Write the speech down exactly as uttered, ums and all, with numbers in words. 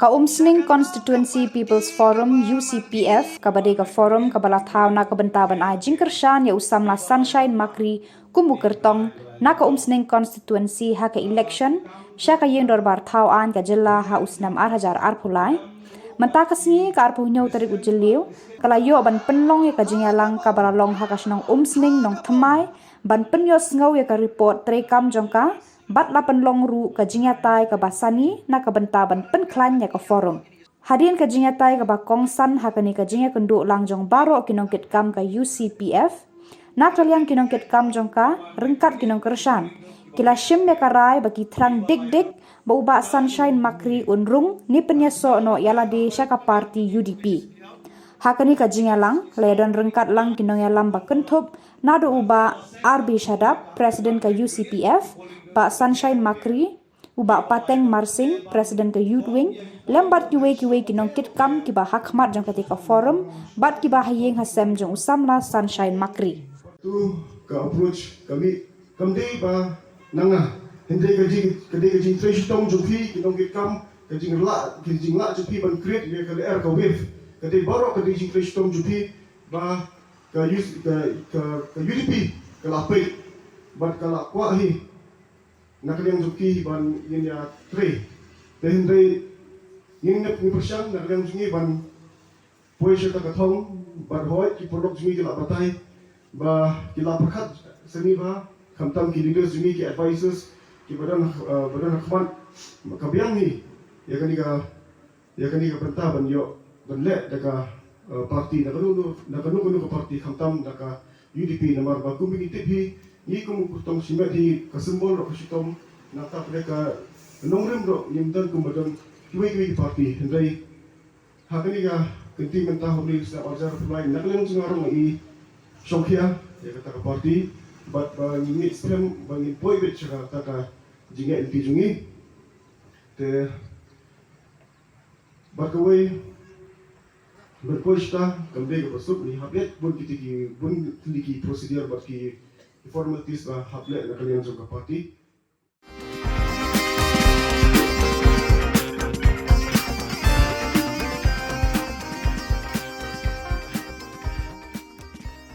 Ka Umsning Constituency People's Forum, U C P F, kaba dei ka forum kaba la thaw na ka bynta ban ai jingkyrshan ïa u samla Sunshine Makri kum u kyrtong na ka Umsning Constituency ha ka election sha ka Ïing Dorbar Thaw Aiñ ka jylla ha u snem ar hajar arphew lai. Mynta ka sngi, ka arphew hynñiew tarik u Jylliew, ka la ïoh ban pynlong ïa ka jingïalang kaba la long ha ka shnong Umsning Nongthymmai ban pynïohsngew ïa ka report treikam jong ka, bad la pynlong ruh ka jingïatai kaba sani na ka bynta ban pynkhlaiñ ïa ka forum. Hadien ka jingïatai kaba kongsan ha kane ka jingïakynduh lang jong baroh ki nongkitkam ka U C P F, na ka liang ki nongkitkam jong ka ryngkat ki nongkyrshan ki la shim ïa ka rai ba ki thrang dik dik ba u Bah Sunshine Makri un rung ne pynïasoh noh ïalade sha ka party U D P. Ha kane ka jingïalang la ïadon ryngkat lang ki nongïalam ba kynthup naduh u Bah R B Shadap, President ka U C P F, Bah Sunshine Makri, u Bah Pateng Marsing, President ka Youth Wing, lem bad kiwei kiwei ki nongkitkam kiba ha khmat jong kata ka forum bad kiba ha ïing ha sem jong u samla Sunshine Makri. Tu ka approach kami kam dei ba na nga, hynrei ka jing, ka dei ka jingtrei shitom jong phi ki nongkitkam, ka jinglah, ka jinglah jong phi ban create ïa ka lyer ka wave. Ka dei baroh ka dei jingtrei shitom jong phi ba ka US, ka, ka, ka U D P ka la peit bad ka la kwah hi na ka liang jong ki ban ngin ïatrei. Te hynrei ngin ngeit, ngin pyrshang na ka liang jong ngi ban poi sha kata ka thong, bad hooid ki paralok jong ngi ki la batai ba ki la pyrkhat sani ba khamtam ki leaders jong ngi, ki advisors kiba don, eh, ba don ha khmat, ka biang hi ïa kane ka, ïa kane ka bynta ban ïoh ban leh da ka, eh, party, na kano, na kano kano ka party, khamtam na ka U D P, namar ba kumba ngi tip hi, ngi kum u kyrtong shimet hi, ka symbol ruh ka shitom, nangta pat ka nongrim ruh ngim don kumba don kiwei kiwei ki party. Hynrei ha kane ka kynti mynta, ha u bnai u snem ar hajar arphew lai, na ka liang jong nga ruh nga i shongkhia ïa kata ka party, bad ba ngin ngeit skhem ba ngin poi beit sha kata ka jingngeit lynti jong ngi. Te bad kawei, ban poi shata kam dei kaba suk, ngi hap leit bun kiti ki, bun kiti ki procedure bad ki, ki formalities ba hap leit na ka liang jong ka party.